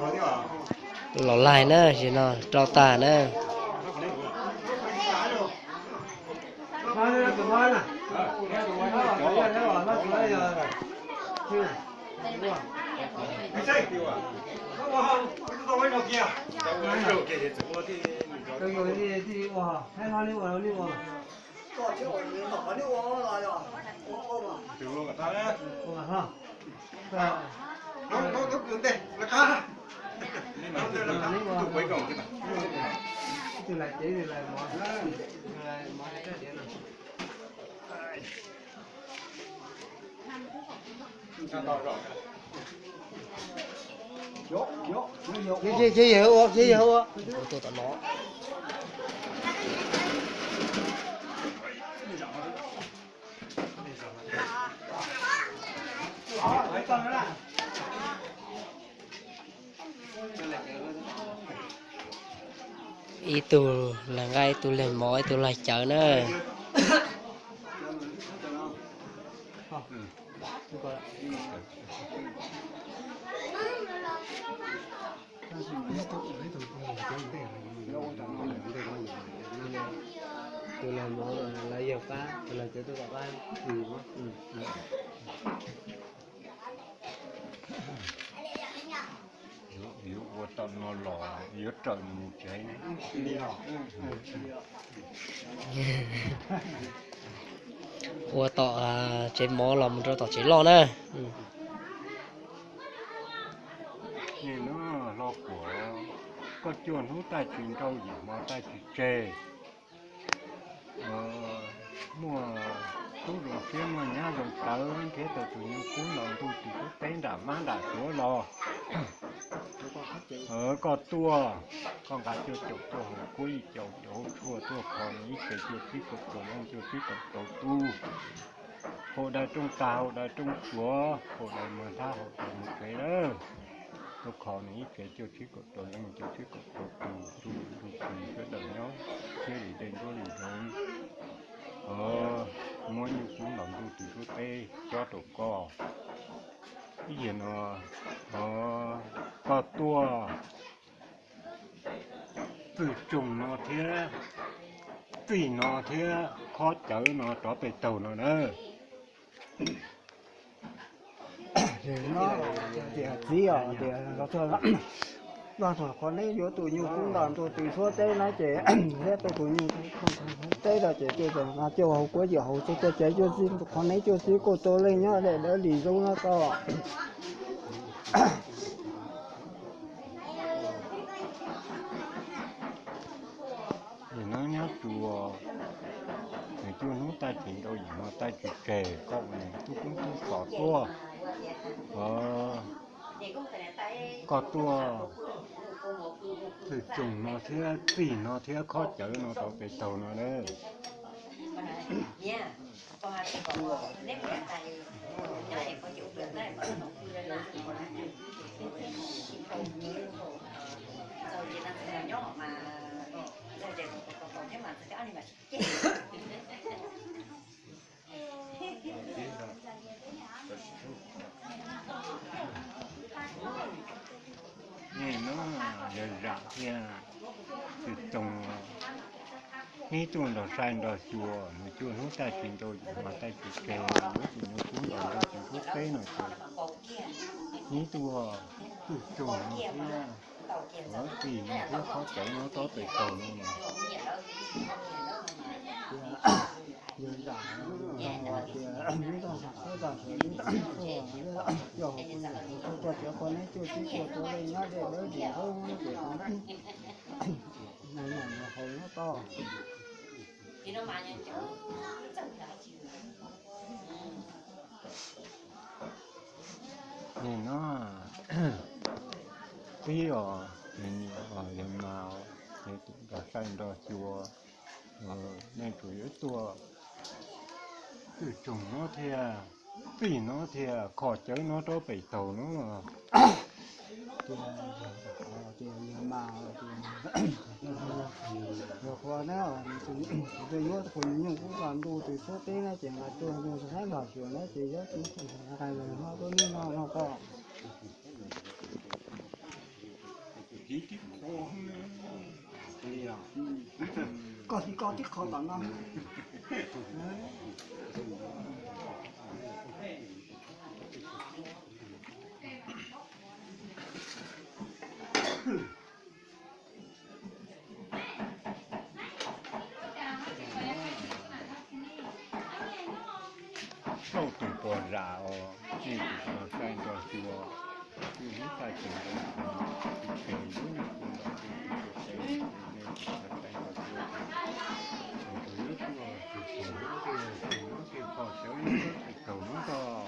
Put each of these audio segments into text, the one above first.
Los laig na, sim no rau tag na. Ces yawg ua, ces yawg ua. Tuaj tom no. Ib tug laig nqaij, ib tug laig mov, ib tug laig cawv na. Tus laig mov laig yawg pab, tus laig cawv tuaj tom qab. Yuav ua tom no los yuav raws nws mus tsev. Ua tom tsev mov los mus rau tom tsev loj na. Niag no hlo kuam, koj cuaj hnub tab tsis nrau yim hmo tab tsis tseg. Muaj tub zoo siab muaj nyab zoo tawv nrhiav tau tus nyuj kub ntaus ntuj tim kub teb nram mab nram suav los. Koj tuaj, koj nqa cuaj caum tuaj haus kuab, yim caum caum tshuaj tuaj kho nws ib tsev cuaj tsib kaum rau leej cuaj tsib kaum rau tug. Haus dais rooj tag haus dais rooj suav, haus dais muag nthab haus dais muag tsev lawm. Tuaj kho nws ib tsev cuaj tsib kaum rau leej cuaj tsib kaum rau tug, tug tug tug sawv daws nyob siab li dej nruab li zoov. Muab nyuj kub ntaus ntuj tim kub teb cob rau koj. Ib yam no, koj tuaj txwj tsoog no thiab txij no thiab khob cawv no rov pem taug no na. Tias txiv os, tias los txog los txog qhov neb yuav tus nyuj kub ntaus ntuj tim kub teb no ces thiab tuaj tus nyuj teb no ces tuaj txog no cuaj haus kuab yim haus tshuaj tuaj tsev cuaj tsib, qhov neb cuaj tsib kaum rau leej nyob dawb li zoov no koj. Nim no nyob tsuas, nws cuaj hnub tab tsis nrau yim hmo tab tsis tseg, koj ua nws tub kub tub xov tuaj, koj tuaj txwj tsoog no thiab txij no thiab khob cawv no rau pem taug no na. Nim no yog zam thiab txwj tsoog, neb tuaj nrog saib nrog xyuas, nws cuaj hnub tab tsis nrau yim hmo tab tsis tseg, yuav tus nyuj kub ntaus ntuj tim kub teb no ces neb tuaj txwj tsoog no thiab, txij no thiab khob cawv no rau pem taug no. Yog zam no tias neb tuaj tham txog zam xwb, neb tuaj coj haus kuab yim haus tshuaj tuaj tsev, qhov neb cuaj tsib kaum rau leej nyob dawb li zoov no ces no haus nyob toj. Nim no tib os, yog mas nrog saib nrog xyuas, nej tsuas yuav tuaj txwj tsoog no thiab, txij no thiab khob cawv no rau pem taug no. Yog mas, yog qhov neb, kuv twb yuav tus nyuj kub ntaus ntuj tim kub teb no ces nqa tuaj nug saib nrog xyuas no ces yuav tus hais lus no rau nej no no koj. Koj tib koj tib qho tom no. Txauj tus pos zam os, nej tus pos saib nrog xyuas, tus lub txaj tseem nrog xyuas, tus pes lub nyuag tus los tus tus pes, nej tus pos saib nrog xyuas, tus lub tuaj tus tus lub tej tus lub tej pos cawv lub tej taug lub tog.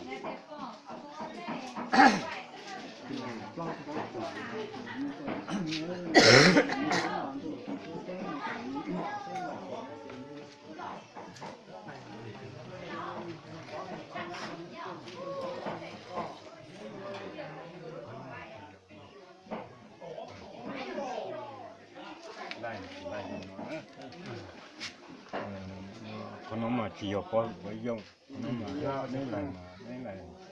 Qhov no mas tsis yog pov hwm pov yoo, qhov no mas neb laus mas neb laus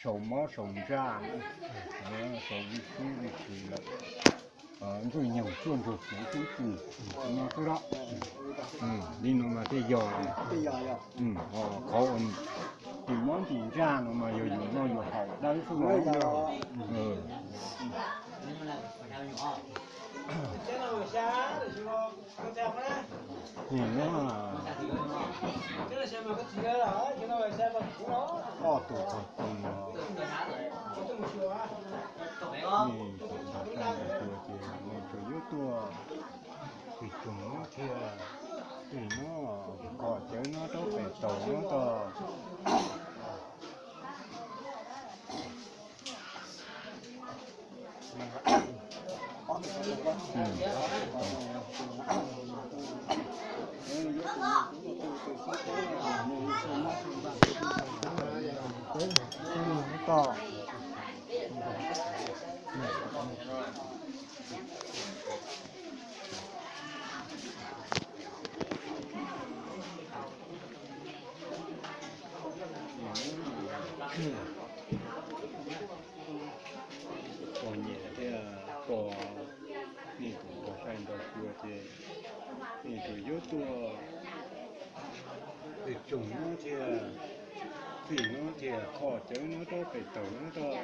sau mob sau ntsaj, sau vij sub vij kws lawm, ntxwj nyoog cuaj ntsug txwv xub tw no xwb los. Li no mas thiaj yog. Qhov uas ntim mob ntim ntsaj no mas yog yus noj yus haus dawb xwb os. Nim no ob tug tog tog no, nej tus pos saib nrog xyuas ces nej tsuas yuav tuaj tim tsoom no thiab, tim no, qhov cawv no rau pem taug no tog. Pog nyiam thiab pog, nej tus pos saib nrog xyuas ces nej tsuas yuav tuaj tim tsoom no thiab, tim no thiab, qhov cawv no rau pem taug no tog.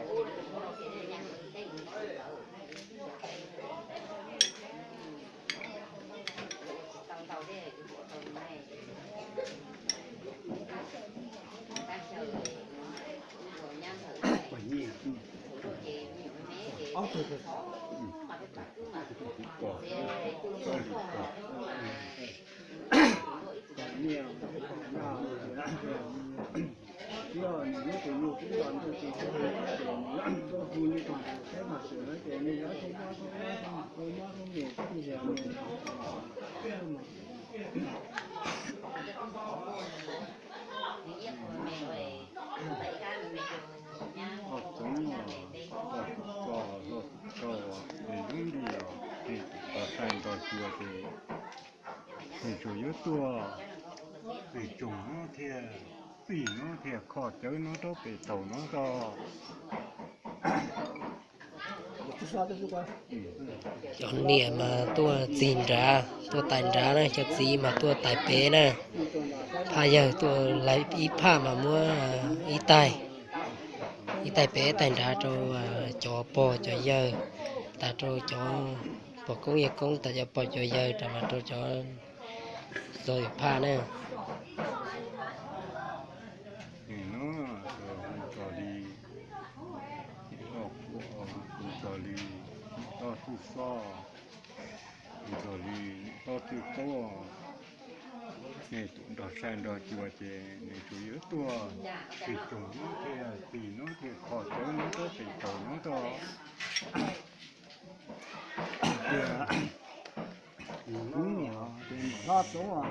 Yog nws yuav tus nyuj kub nto ntuj ces nws tuaj hu nej tus saib nrog xyuas no ces nej yuav thoob mob thoob nyiam thoob nyiam thoob nyiam. Qhov txoov, qhov txoov, qhov txoov, nws lub ntiag, nej tus pos saib nrog xyuas ces nej tsuas yuav tuaj tim tsoom no thiab, tim no thiab, qhov cawv no rau pem taug no tog. Cov niam mas tuaj txis nrad, tuaj tais nrad na, cov txiv mas tuaj tais pem na. Phaj yawg tuaj ib phaj mas muab ib taig, ib taig pem ib taig nrad rau cov pog cov yawg, tas rau cov pog koob yawg koob, tas cov pog cov yawg, tas mas rau cov txog yawg phaj na. Nim no txog li, txog li toj txwj xob, txog li toj txwj taub, nej tus nrog saib nrog xyuas ces nej tsuas yuav tuaj tim tsoom no thiab, tim no thiab, qhov cawv no rau pem taug no tog. Tias, nim no ces niam hlob txoov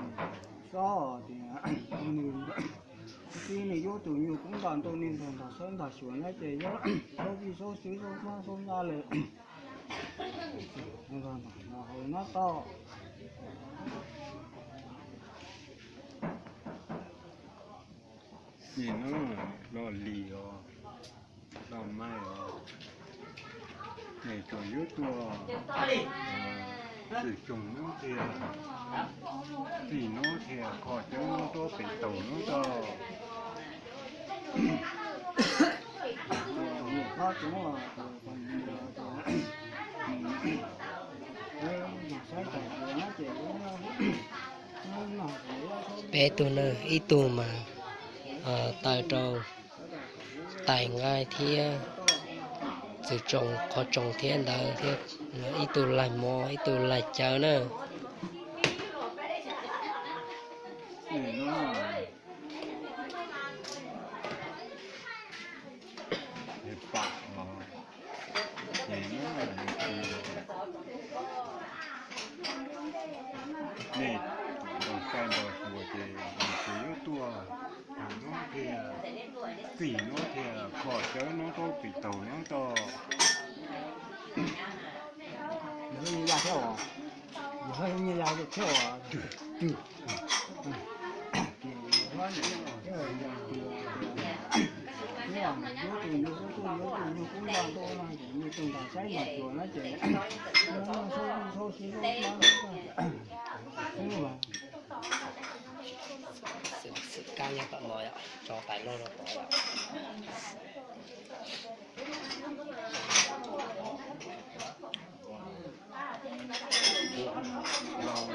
xob tias, nws tib nws yuav tus nyuj kub nto ntuj, nej nrog nrog saib nrog xyuas no ces yuav saub vij saub sub saub mob saub ntsaj li no tog. Nim no Hlob Lis os, Hlob Maij os, Tsuas yuav tuaj txwm tsoog nub thiab txij nub thiab kho cawv nub rau pem taug nub toj. Peb tug na, ib tug mas taw rau tais nqaij thiab txwm tsoog qhov tsoog thiab ntawd thiab, ib tug laig mov ib tug laig cawv na. Nej nrog saib nrog xyuas ces nws tsuas yuav tuaj txwm nub thiab txij nub thiab kho cawv nub rau pem taug nub toj. Yog nyiaj ya thiab os, yog nyiaj ya thiab os. Xwm kab nyob tom no yom, tso tais loj rau tod yom. Yawg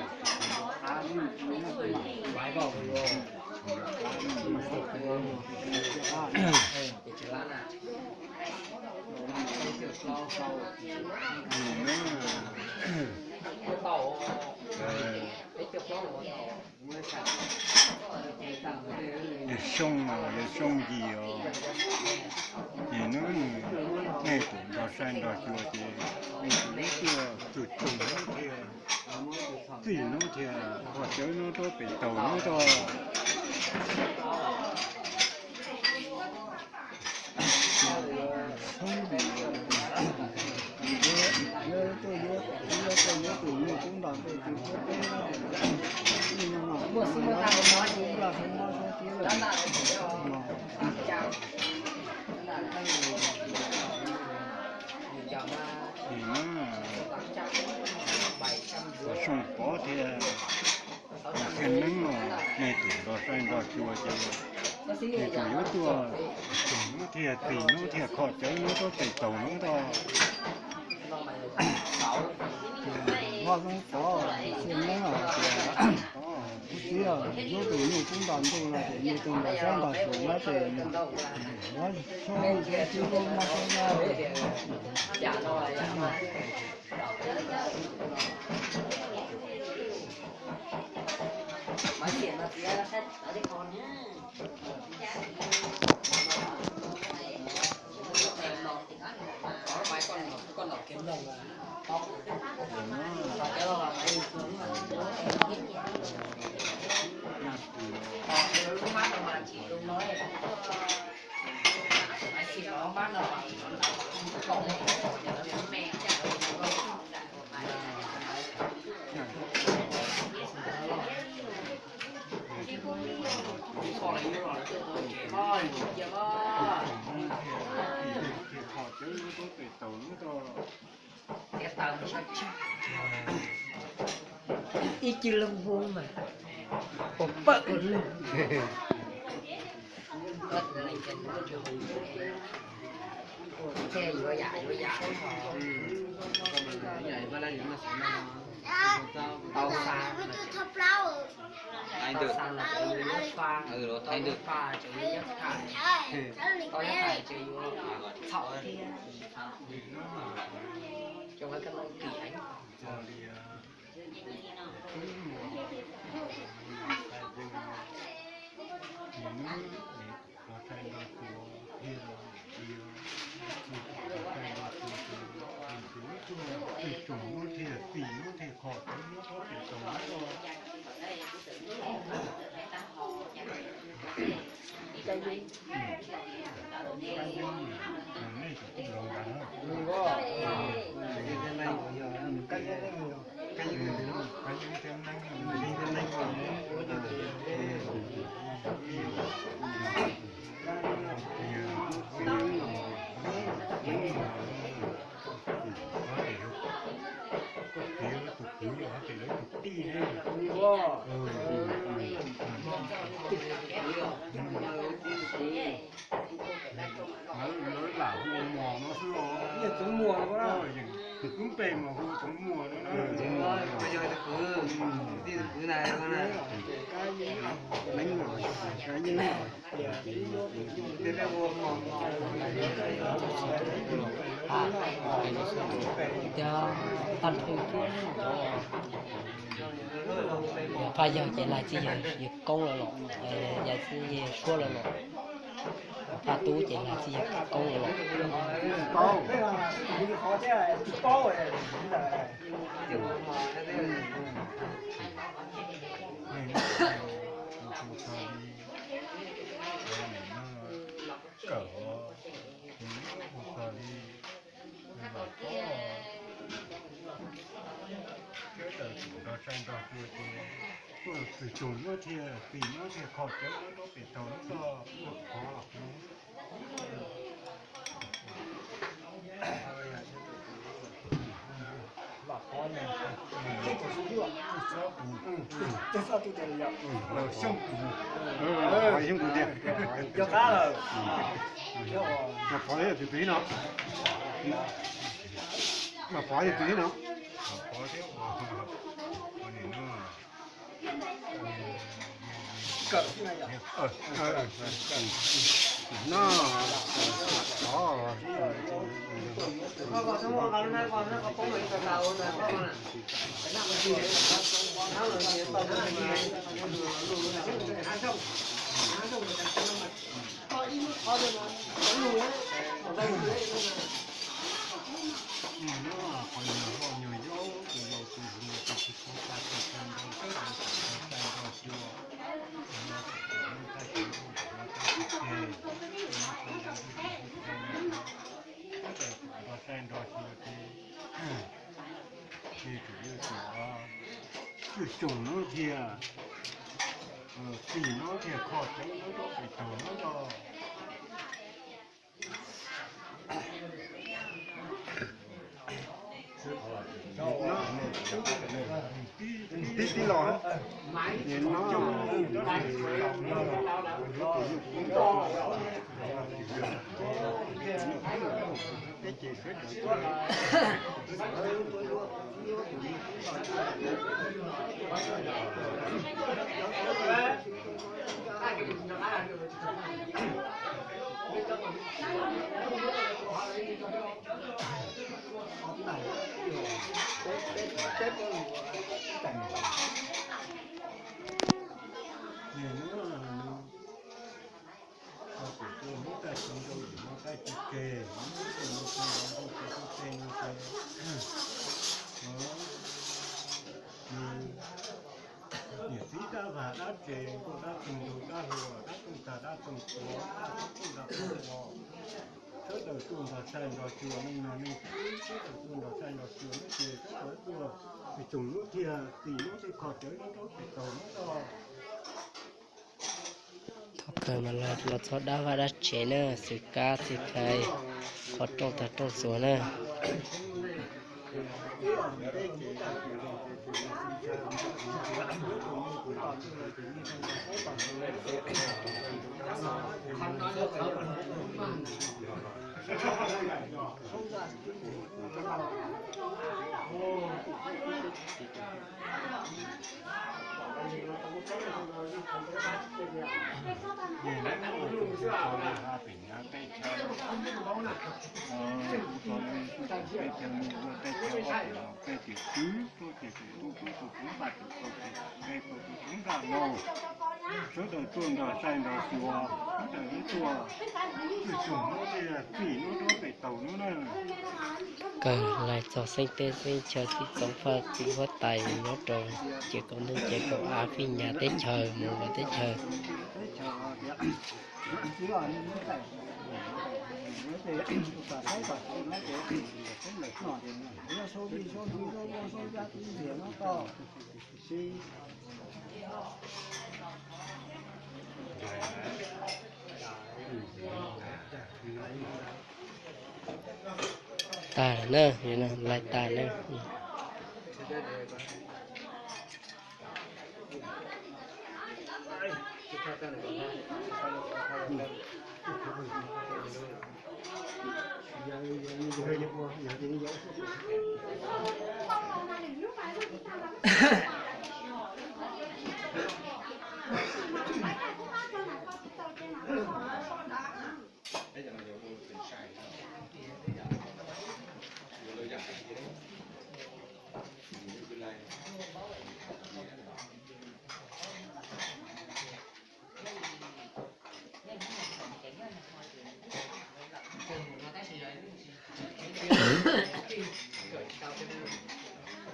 Soob, yawg Soob Yis os, ces nws, nej tus nrog saib nrog xyuas ces nws tus nub tuaj txwm tsoog nub thiab txij nub thiab kho cawv nub rau pem taug nub toj. Xov Soob Pov thiab Xia Neeb os, nej tus nrog saib nrog xyuas ces nws tsuas yuav tuaj txwm nub thiab txij nub thiab kho cawv nub rau pem taug nub toj. Vaj Xoob Pov, Xia Neeb os, tias kuv txiv, yus tus nyuj kub nto ntuj no ces yus tus nrog saib nrog xyuas no ces nws, nws, nws, Ib cwj looj hmoob mas ua pawg ua lug. Yuav yam yuav yam, tau xa, tau xa no ces yus yuav fa, tau fa ces yus yuav thais, tau yuav thais ces yus txhaum thiab. Cov kab noog kim heev. Lawv lam hu ua mos no xwb os. Lub npe mas hu Txoov Muas no na. Tias tag nrho phaj yawg ces lais txij yawg koob lawm los, lais txij yawg suab lawm los, phaj tub ces lais txij yawg koob lawm los. Kawm, tus ub hu txog li, los, sawv daws tus nrog saib nrog xyuas ces tuaj txwg tsoom nyob thiaj txim nyob thiaj kho cawv nyob rau pem thaum lub toj. Xyoo tus, xyoo tus tiag. Mas Pov yog tus twg no? Mas Pov yog tus twg no? No, nrog saib nrog xyuas ces, ces tus yawg tus, twj tsoom no thiaj, txim no thiaj kho cawv nyob rau pem thaum lub toj. Tib tib los, no, Niam txiv dab vaj dab tse, nkauj dab txoog, nraug dab hluas, dab txoog tag dab txoog tuav, dab txoog tag dab txoog tuav, sawv daws tuaj nrog saib nrog xyuas, neej nyoog neej txiv sawv daws tuaj nrog saib nrog xyuas, neb ces sawv daws tuaj, txwg tsoom nyob thiaj txim nyob thiaj kho cawv nyob rau pem thaum lub toj. Thaum kawg mas los txog dab vaj dab tsev na, xwm kab txwm kais, qhov rooj tag rooj txuas na. Sawv daws tuaj nrog saib nrog xyuas, sawv daws tuaj, txwg tsoom nyob thiaj txim nyob rau pem thaum lub na. Kawg lais txog xeeb teb xeeb chaw txij txoov faj txij huab tais nyob rau ces kaum ntuj ces kaum av, fij nyas teb chaws mus lawm teb chaws. Tag lawm na, lais tag na.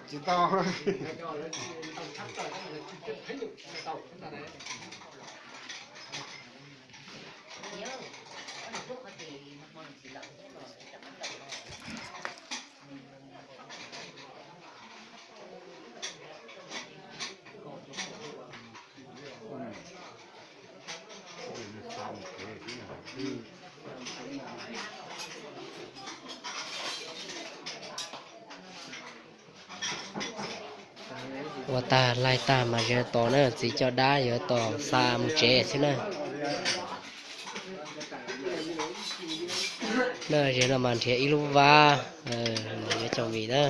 Tsis tau. Ua tag laij tag mas yuav tos na, txiv coj dab yuav tos xa mus tsev xwb na. Na, zem no mas nrhiav ib lub vab, yuav cov vim na.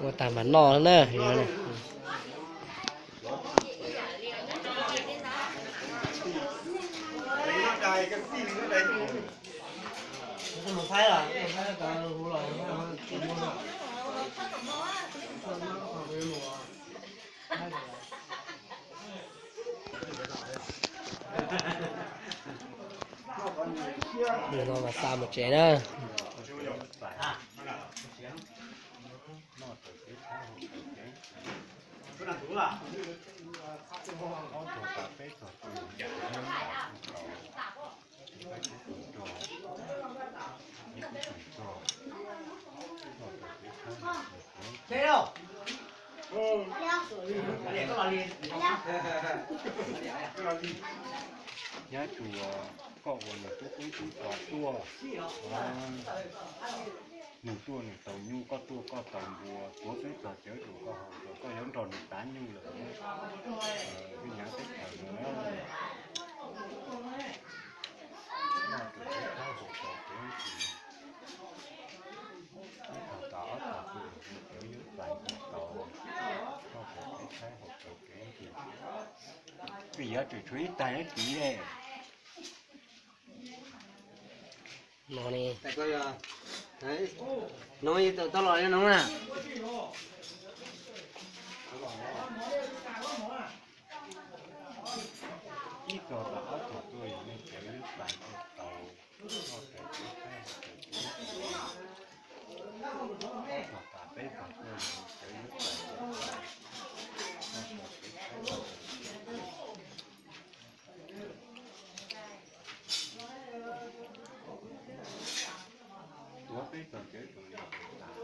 Ua tag mas noj na. Nim no mas xa mus tsev na. Nyab tsuas koj ua nws tub qub tub txo tuaj, nws tuaj nws tau nyuj, koj tuaj koj tau npua, tuav peb txog cawv rau koj haus, koj yuav nrog nws tav nyuj lawm. Wb nyav teb chaws no na, noj tus teb thaub haus tau kev ntsis, ib tog tas ob tog tuaj cawv yuav txais tau, noj tus teb thaub haus tau kev ntsis. Vim yog tseem tshuav ib tag ib kiv ne. No ne. No tau los no na. Ib tog tas ob tog tuaj yog nej cawv yuav txais tau, noj tus teb thaub haus tau kev ntsis. Ob tog tas peb tog tuaj yog nej cawv yuav txais tau, noj tus teb thaub haus tau kev ntsis. Tuav peb txog cawv rau li tas,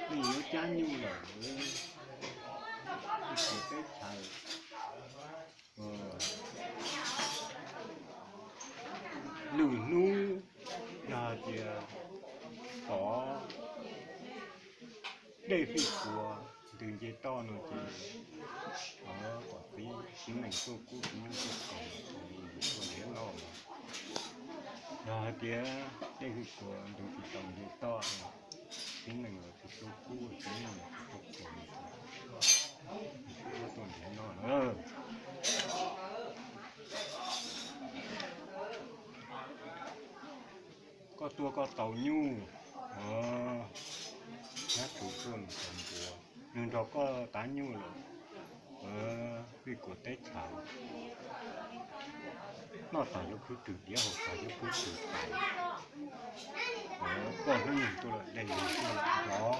nej yuav cab nyuj lawm, ib tug teb chaws. Lwm hnub yog hais tias tod dej fij kuav ntws nce toj no ces kom txiv Xeev Nees tuaj kub txiv nyuj tuaj kaus, tuaj nrhiav noj. Yog hais tias dej fij kuav ntws tsis tau nce toj, Xeev Nees los tsis tuaj kub, Xeev Nees los tsis tuaj kaus, tuaj nrhiav noj na. Koj tuaj koj tau nyuj, nyab tus tuaj nws tau npua, nws nrog koj tav nyuj lawm, Pij Kuam teb chaws, noj tas yuav khwb twm liab haus tas yuav khwb twm tais. Koj hnub nyoog tuaj lawm dej nyoog tuaj lawm ntov.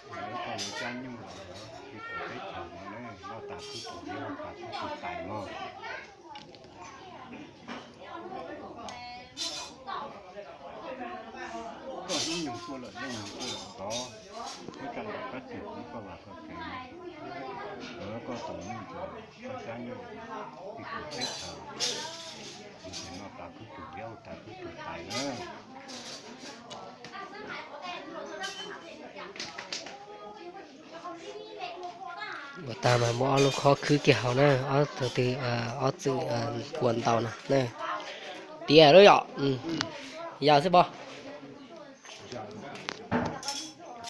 Koj yuav cab nyuj los Pij Kuam teb chaws no noj tas khwb twm liab haus tas khwb twm tais mog. Koj hnub nyoog tuaj lawm dej nyoog tuaj lawm ntov. Wb coj ntawm koj tseem hlub koj vaj koj tsev, koj tus nyuj ntsuag, koj cab nyuj, Pij Kuam teb chaws, noj tas khwb twm liab haus tas khwb twm tais na. Ua tag mas muab ob lub khob khwb kiag hauv na, ob tug twg ob txwm kua ntau no na. Tiav lawm yom. Yog xwb pog.